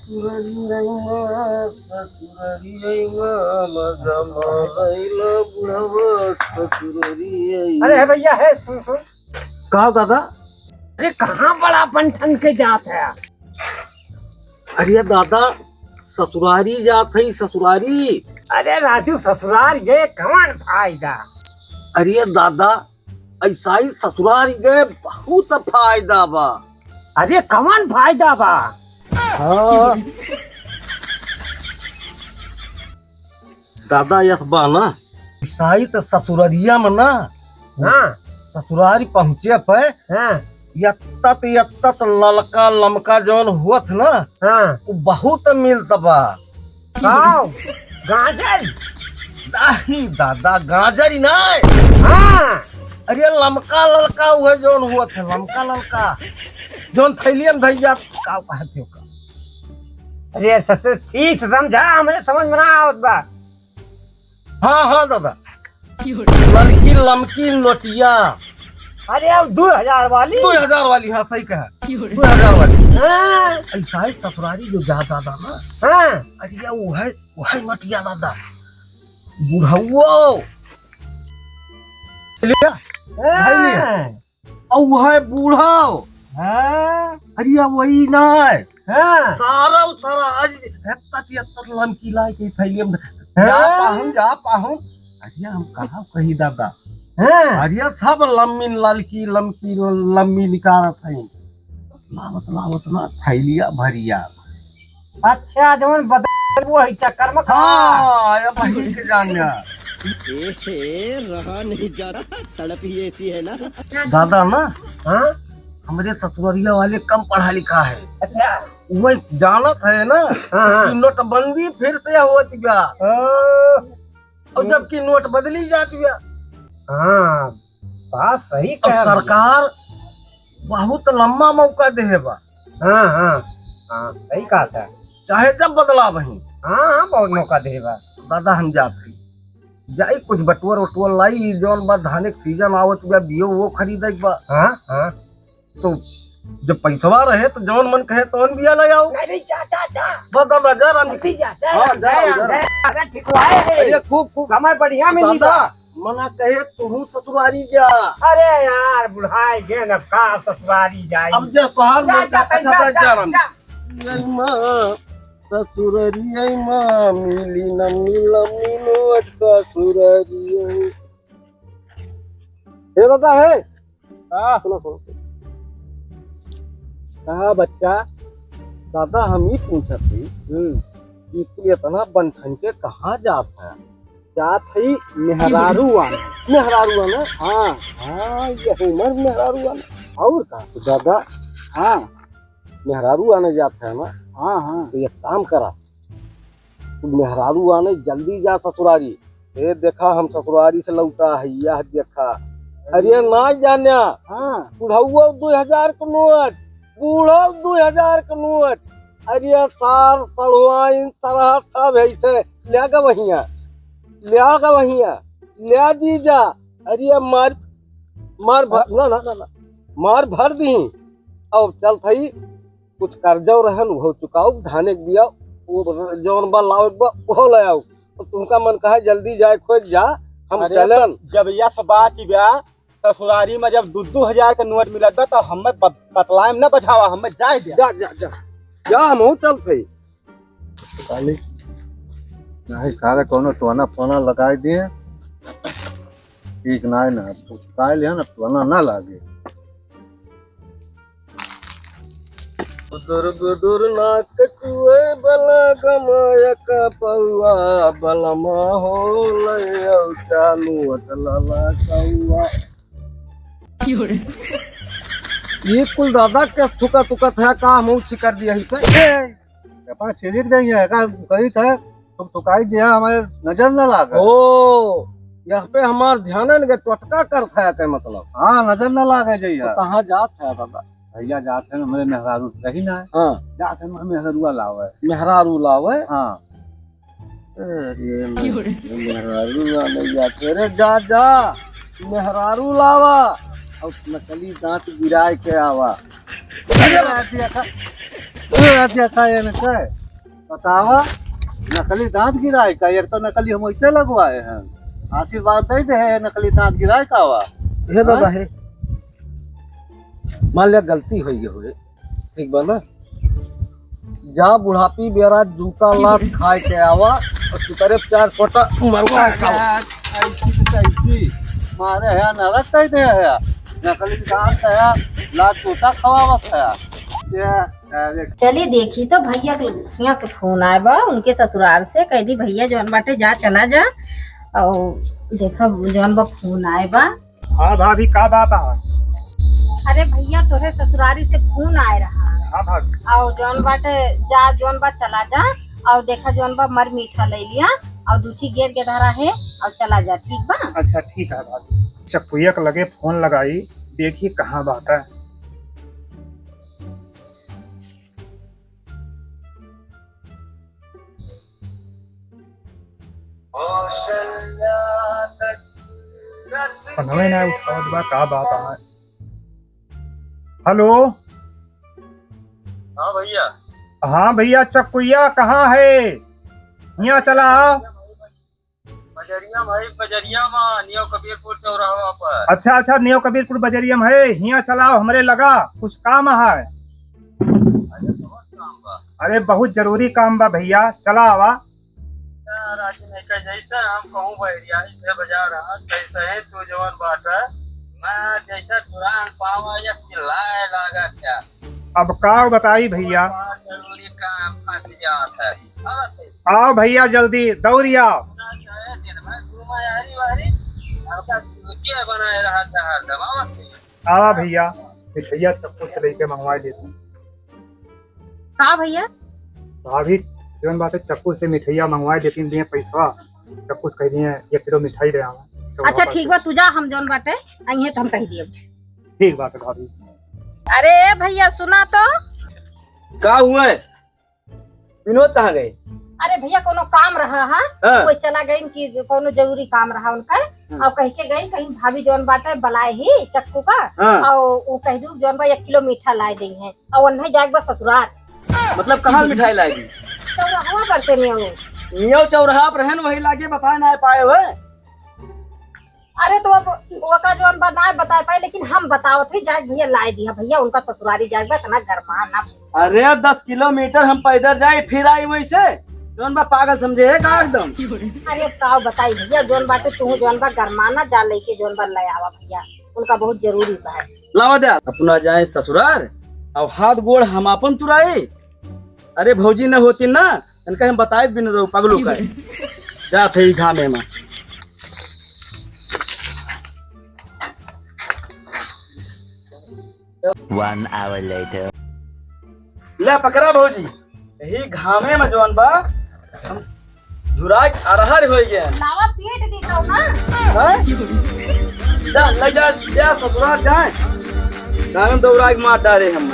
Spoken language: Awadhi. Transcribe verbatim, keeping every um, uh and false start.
ससुरारी आई माँ, ससुरारी आई माँ, मजा मारैला बुढ़वा, ससुरारी आई। अरे है भैया, है, सुन, सुन। का दादा? अरे कहाँ बड़ा बन ठन के जात है? अरे दादा, ससुरारी जात है, ससुरारी। अरे राजू, ससुरार ये कौन फायदा? अरे दादा, ऐसा ही ससुरारी गए बहुत फायदा बा। अरे कौन फायदा बा? हाँ। दादा, यस बा ना, ईसाई त ससुररिया में ना, हाँ। ससुरारी पहुँचे पे, हाँ। यत्तत, यत्तत ललका लमका जौन हुअत ना, हाँ। वो बहुत मिलत बा। काव? गाजर? नहीं दादा, गाजर ही ना। हाँ। अरे लमका ललका उहे जौन हुअत है, लमका ललका। जौन थैलियन धैया, काव कहत हो का? अरे ससुर, ठीक से समझा, हमें समझ में ना आवत बा। हाँ, हाँ दादा। ललकी लमकी नोटिया। अरे अब दो हजार वाली। दो हजार वाली, हाँ सही कहा। दो हजार वाली। हाँ। ऐसा है ससुरारी जो जा दादा ना। हाँ। अरे वो है, वो है नोटिया दादा। बुढ़ाओ। लिया? हाँ। भाई लिया? और वो है बूढ़ा। हाँ। अरे वही ना है। हाँ। सारा सारा आज हत्ता की हत्ता लमकी लाए के थैली में। हाँ। जा पाहुन, जा पाहुन। अरे हम कहाँ कही दादा। हाँ। अरे सब लम्मिन ललकी लमकी लम्मी निकालत है। लावत लावत ना थैलिया भरिया। अच्छा, जवन बदल वो है चक्कर में खा। हाँ, ये बहिन के जान जा। ए, हे, रहा नहीं जाता, तड़प ही ऐसी है ना। दादा ना, हाँ? हमरे ससुररिया वाले कम पढ़ा लिखा है। अच्छा। वो जानत है ना हाँ, हाँ। कि नोटबंदी फिर से होत बा। हाँ। और जबकि नोट बदली जात बा। हाँ, बात सही अब कह रहे हैं। सरकार बहुत लम्बा मौका देहे बा। हाँ, हाँ, हाँ, सही कहा था। चाहे जब बदलाव ही। हाँ, हाँ, बहुत मौका देहे बा। दादा हम जात ही। जाई कुछ बटुअर उटुअर लाई, ई जौन बा धाने के सीजन आवत बा, बियो वो खरीदे के बा। हाँ, हाँ। तो जब पैसवा रहे तो जौन मन कहे तौन बिया ले आओ। नहीं, नहीं, जा, जा, जा। बस दादा, जा राम जी। जा, जा, हाँ, जा, जा, राम, जा, जा। अरे ठीक हुआ है। अरे खूब, खूब। समय बढ़िया मिली दादा, बा। मना कहे तू ससुरारी जा। अरे यार, बुढ़ाए गए न, का ससुरारी जाई। अब जा, तोहार जा, मन जा, का जा, जा, जा, राम। जा। ये माँ, ससुरारी आई माँ, मिली न मिला मिलो ससुरारी आई। ए दादा, हे। हाँ। सुनो, सुनो, सुनो। कहा बच्चा, दादा हम ई पूछत ही हम्म। कि तू इतना बन ठन के कहाँ जात है? जात है मेहरारू आने। मेहरारू आने? हाँ। हाँ, ये उमर मेहरारू आने। और का? तो दादा, हाँ। मेहरारू आने जात है ना? हाँ, हाँ। तो एक काम करा, तू मेहरारू आने जल्दी जा ससुरारी। ए देखा, हम ससुरारी से लौटा है, यह देखा। अरे ना जान्या, हाँ। बुढ़ौआ दो हजार के नोट, बूढ़ो दो हजार के नोट। अरे सार सड़वाइन सरहद सब है इसे, ले गवहिया, ले गवहिया, ले दी जा। अरे मार, मार भर, ना, ना, ना, ना, मार भर दी। अब चल थई, कुछ कर्जो रहन, उहो चुकाऊ, धाने के बिया, वो जौन बा लावे के बा, उहो ले आऊ। तो तुमका मन कहे जल्दी जाए खोज जा, हम अरे चलन। तो जब यस बात ही बा, ससुरारी में जब दू दू हजार के नोट मिलत बा, तो हमें ब-, बतलाएम न बझावा, हमें जाए दे। जा, जा, जा। जा, हमहू चलत हई। काली, नहीं सारे कोनो टोना फोना लगाई दिए। ठीक ना है ना, अब तो काल है ना, टोना ना लागे। बुदुर बुदुर नाक चुए बला गमायक पौआ, बलमा हो लयौ चालू अटलला कौआ। ये कुल दादा के थुका थुका था का, हम उछि कर दिया ही पे। ए, कपा छिड़क देंगे, का कही था? तुक तुकाई दिया, हमें नजर न लागे। ओ, यह पे हमार ध्यान है ना, टोटका कर खाया के मतलब। हाँ, नजर न लागे जइया। तो कहाँ जात है दादा? भैया जात है ना, मेरे मेहरारू रही ना है। हाँ। जात है ना, मेहरारुआ लावे। मेहरारू लावे? हाँ। अरे, क्यों रे? मेहरारू लावे जाते रे, जा, जा। मेहरारू लावा। और नकली दांत गिराए के आवा। अरे, रात दिया था। ए, अच्छा, अच्छा, ये न कहे। बतावा, नकली दांत गिराए का? एक तो नकली हम ऐसे लगवाए हैं, आशीर्वाद दे दे है, नकली दांत गिराए का हुआ? हे दादा, हाँ? हे, मान लिया गलती होइ गई होए, ठीक बा ना? जा बुढ़ापी बेरा जूता लात खाए के आवा और सुतरे चार कोटा मरवा के आवा। ऐसी तो कैसी मारे है, नरक कह दे है, नकली दांत है, लात जूता खवावत है। ये अरे। चली देखी तो भैया के हियाँ से फोन आए बा, उनके ससुराल से। कह दी, "भैया जौन बाटे जा, चला जा।" और देखा जौन बा फोन आए बा। हाँ भाभी, का बात है? अरे भैया, तोहे ससुरारी से फोन आए रहा। हाँ भाभी। और जौन बाटे जा, जौन बा चला जा, और देखा जौन बा मर मीठा ले लिया, और दूठी गेर के धरा है, और चला जा, ठीक बा? अच्छा ठीक है भाभी, चक्कुइया के लगे फोन लगाई, देखी कहाँ बात है। फोनवे ना उठावत बा, का बात है? हेलो। हाँ भैया। हाँ भैया, चक्कुइया कहाँ है? हियाँ चला। बजरिया में है, बजरिया में, न्यू कबीरपुर चौराहा पर। अच्छा, अच्छा, न्यू कबीरपुर बजरिया में है, हियाँ चलाओ, हमरे लगा कुछ काम है। अरे बहुत काम बा। अरे बहुत जरूरी काम बा भैया, चला आवा। यार, आज नहीं कह, जैसे हम कहूँ बैरिया से बाजार है, तैसे ही तू जवन बात है, मैं जैसे तुरंत पावा या चिल्लाए लागत है। अब का बताई भैया। बहुत जरूरी काम फंस गया है। हाँ, सही। आओ भैया, जल्दी दौड़ी आओ। आवा भैया, मिठैया चक्कू से लेके मंगवा लेते। का भैया? भाभी, जौन बाटे चक्कू से मिठैया मंगवा देती, दिए पैसा, चक्कू से कह दिए एक किलो मिठाई ले आवा। अच्छा ठीक बा, तू जा, हम जौन बाटे अइहे तो हम कह दिए। ठीक बाटे भाभी। अरे भैया सुना तो। का हुआ है? विनोद कहाँ गए? अरे भैया, कोनो काम रहा है, हाँ। कोई चला गइन कि कोनो जरूरी काम रहा उनका, हाँ। और कह के गइन, कहीं भाभी जौन बाटे बलाए ही चक्कू का, हाँ। और वो कह दू जौन बा एक किलो मीठा लाए दे हैं, और उन्हें जाए बा ससुराल। मतलब कहाँ से मिठाई लाएगी? चौराहा पर से नहीं हो। नियो चौराहा पर है न, वही लागे बताए ना पाए हुए। अरे तो अब ओका जौन बा ना बताए पाए, लेकिन हम बतावत ही, जाए भैया लाए दिया भैया, उनका ससुरारी जाए बा, इतना गरमा ना। अरे दस किलोमीटर हम पैदल जाए फिर आई वैसे, जौन बा पागल समझे है का एकदम? अरे का बताई भैया, जौन बाटे तू जौन बा गरमा ना, जा लेके जौन बा ले आवा भैया, उनका बहुत जरूरी बा। लावा दे, अपना जाए ससुरार और हाथ गोड़ हम आपन तुराई। अरे भौजी न होती ना, इनका हम बताए भी न दो, पगलू का। जात है ई घामे में। One hour later. ले पकड़ा भौजी, यही घामे में जौन बा, हम झुराए के अरहर हो गए। लावा पीट दी तो ना। हाँ? जा, ले जा, जा ससुराल जाए। गाँव में दौड़ा के मार डाले हम।